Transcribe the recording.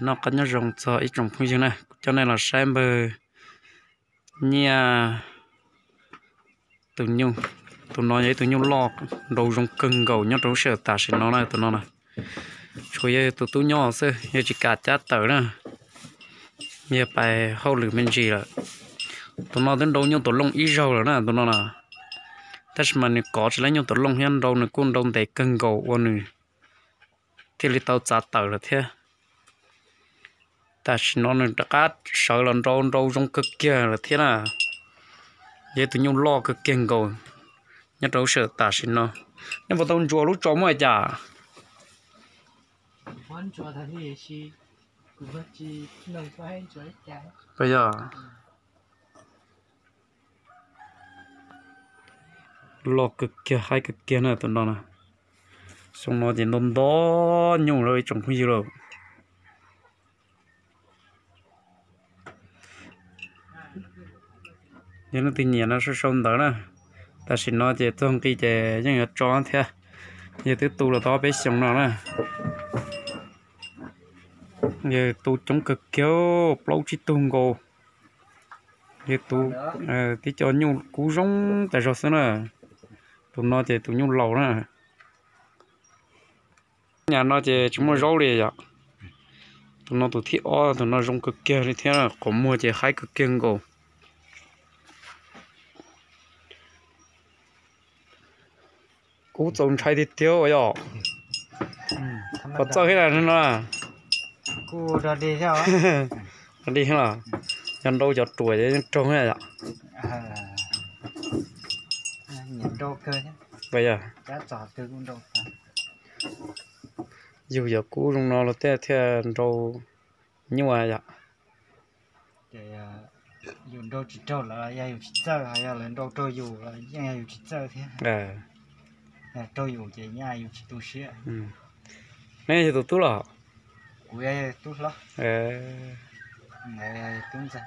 Noj qab nyob zoo txog ib tsoom phooj ywg na, kuv coj nej los saib npawg Nyiaj tus nyuj. Tus no yog ib tug nyuj loj nrau zoo kawg nkaus nyob rau lub sij hawm tam sim no na tus no na. Tshuav yog tus tub nyob xwb, yog tsis kam cab tawm na, yog pais hauj lwm me ntsis lawm. Tus no twb nrau nyuj tuam looj ib zaug lawm na tus no na, tab sis mas nws kov tsis lab nyuj tuam looj thiab nrau nws kuj nrau ntev kawg nkaus ua nws thiaj li tau txav tawm lawm thiab. Tam sim no nws rov qab sawv los nrau nrau zoo kawg kiag lawm thiab na. Yog tus nyuj loj kawg kiag nkaus nyob rau lub sij hawm tam sim no. Nej puas tau ntsuas lub tso muaj cas? Yog loj kawg kiag, haib kawg kiag na tus no na. Xyoo no ces nto nto nyuj lawm ib tsoom phooj ywg lauj. Yog leej twg nyiam no sau sau ntawv na. Tam sim no ces txog nqi ces yeej yuav tso thiab. Yog twb tu los tau peb xyoos no na. Yog tu coob kawg kiag, plaub tsib tug nkaus. Yog tu tib co nyuj kub zoo tas zog xwb na. Tus no ces tus nyuj laus na. Nyam no ces tsis muaj zaub li yom. Tus no tus thib ob, tus no zoo kawg kiag li thiab, qhov muag ces haib kawg kiag nkaus. Kub txaus ntshai tiag tiag yom. Puas txawj thiab no? Kuj dig thiab los, yog nrau cov ruam ces yeej raug yom. Yug cov kub zoo no los thiaj thiaj nrau nyuaj yom. Yus nrau tsis raug lawv yog yus tsis txawj, yog lawv nrau raug yus los yeej yog yus tsis txawj thiab. Raug yus ces yeej yus tsis tu siab. Neb yog tus tub los? Kuv yog tub hlob. Tub ntxawg.